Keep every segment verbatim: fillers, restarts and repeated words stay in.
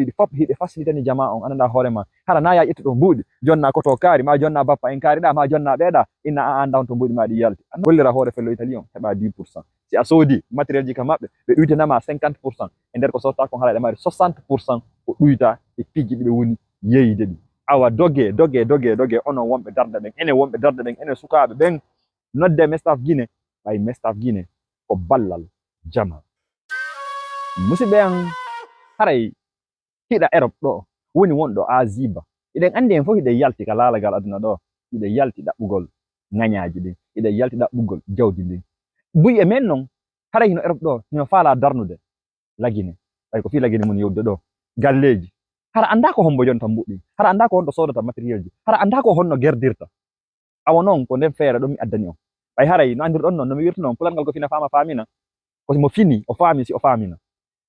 Ɗi fof hiɗe facilitani jamaa on, ananɗa hoore ma. Hara na ya ƴettuɗo mbuuɗi, jonna ko to kaari, ma jonna bappa en kaari ɗa, ma jonna ɓeeɗa, inna a annda on to mbuuɗi ma ɗi yalti. A gollira hoore fello Italie on, heɓa dix pour cent. Si a soodi matériel ji ka maɓɓe, ɓe ɗuytanama cinquante pour cent. E nder ko sotta kon, haray ɗa mari soixante pour cent ko ɗuyta e piiji ɗi ɓe woni yeyde ɗi. Awa doge, doge, doge, doge, onon wonɓe darde ɓen, enen wonɓe darde ɓen, enen sukaaɓe ɓen, nodde Mestaf Guinée, ɓay Mestaf Guinée ko ballal jama. Musidɓe an, haray hiɗa Europe ɗo, woni wonɗo Asie ba. Hiɗen anndi en fof hiɗen yalti ka laalagal aduna ɗo. Hiɗen yalti ɗaɓɓugol ŋañaaji ɗin. Hiɗen yalti ɗaɓɓugol jawdi ndin. Buy e men non, haray hino Europe ɗo, hino faala darnude Lagine. Ɓay ko fii Lagine mun yewdude ɗo. Galleeji. Hara annda ko hombo yonta mbuɗɗi. Hara annda ko honto soodata matériel ji. Hara annda ko honno gerdirta. Awa non ko nden feere ɗon mi addani on. Ɓay haray no anndirɗon non, no mi wirtuno on, pulangal ko fina faama faamina. Ko si mo fini, o faami si o faamina.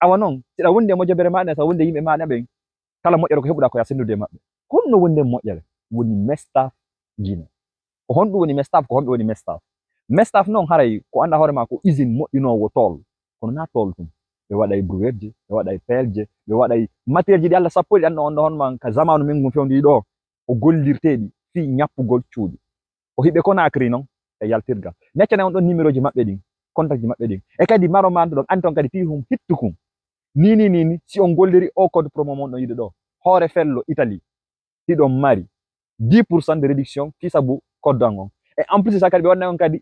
Awa non, siɗa wondi e mojobere maɗa, sa wondi e yimɓe maɗa ɓen, kala moƴƴere ko heɓuɗa ko ya sendude e maɓɓe. Ko honno wondi e moƴƴere? Woni Mestaf Guinée. Ko honɗum woni Mestaf? Ko honɓe woni Mestaf? Mestaf non haray ko annda hoore ma ko usine moƴƴinoowo tool. Kono na tool tun. Ɓe waɗay brouette je, ɓe waɗay pelle je, ɓe waɗay matériel ji ɗi Allah sappo ɗi anno on ɗo hon man ka zamanu men ngun fewndi ɗo. Ko gollirteeɗi fii ñappugol cuuɗi. Ko hiɓe Conakry non e yaltirgal. Mi accana on ɗon numéro ji maɓɓe ɗin, contact ji maɓɓe ɗin. E kadi maro manduɗon, anton kadi fii hum hittukun. Ni, ni, ni, ni, si on golliri o code promo mon ɗon yiɗo ɗo, hoore fello Italie, hiɗon mari dix pour cent de réduction fii sabu code an on. E en plus sa kadi ɓe wanna on kadi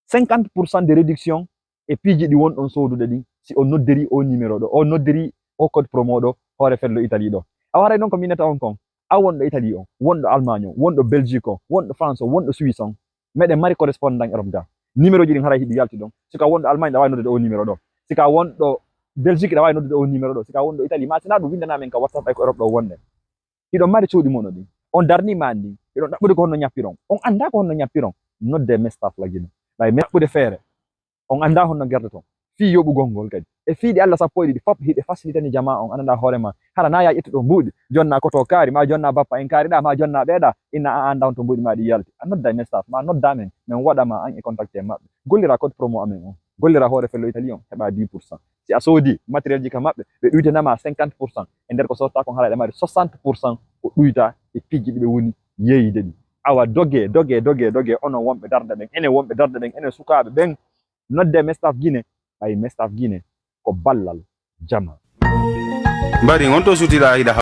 cinquante pour cent de réduction e piiji ɗi wonɗon soodude ɗin, si on noddiri o numéro ɗo, on noddiri o code promo ɗo, hoore fello Italie ɗo. A waray non ko minata on kon, a wonɗo Italie on, wonɗo Allemagne on, wonɗo Belgique on, wonɗo France on, wonɗo Suisse on. Meɗen mari correspondant Europe ga. Numéro ji ɗin haray hiɗi yalti ɗon. Si ka wonɗo Allemagne, ɗa wawi noddude o numéro ɗo. Si ka wonɗo Belgique, ɗa wawi noddude o numéro ɗo. Si ka wonɗo Italie, ma sina ɗum windana men ka WhatsApp ɓay ko Europe ɗo wonɗen. Hiɗon mari cuuɗi mon ɗin. On darni ma ɗin. Hiɗon ɗaɓɓude ko honno ñappiron. On annda ko honno ñappiron. Nodde Mestaf Lagine. Ɓay men ɗaɓɓude feere. On annda honno gertoton. Fii yoɓugol ngol kadi. E fii ɗi Allah sappo e ɗiɗi fof hiɗe facilitani jamaa on, ananɗa hoore ma. Hara na ya ƴettuɗo mbuuɗi, jonna ko to kaari, ma jonna bappa en kaari ɗa, ma jonna ɓeeɗa, inna a annda on to mbuuɗi ma ɗi yalti. A nodda e Mestaf, ma nodda men, men waɗa ma an e contacté maɓɓe. Gollira code promo amen on. Gollira hoore fello Italie on, heɓa dix pour cent. Si a soodi matériel ji ka maɓɓe, ɓe ɗuytanama cinquante pour cent. E nder ko sotta kon haray ɗa mari soixante pour cent ko ɗuyta e piiji ɗi ɓe woni yeyde ɗi. Awa doge, doge, doge, doge, onon wonɓe darde ɓen, enen wonɓe darde ɓen, enen sukaaɓe ɓen, nodde Mestaf Guinée, ɓay Mestaf Guinée ko ballal jama. Mbari on to sutiɗa hiɗa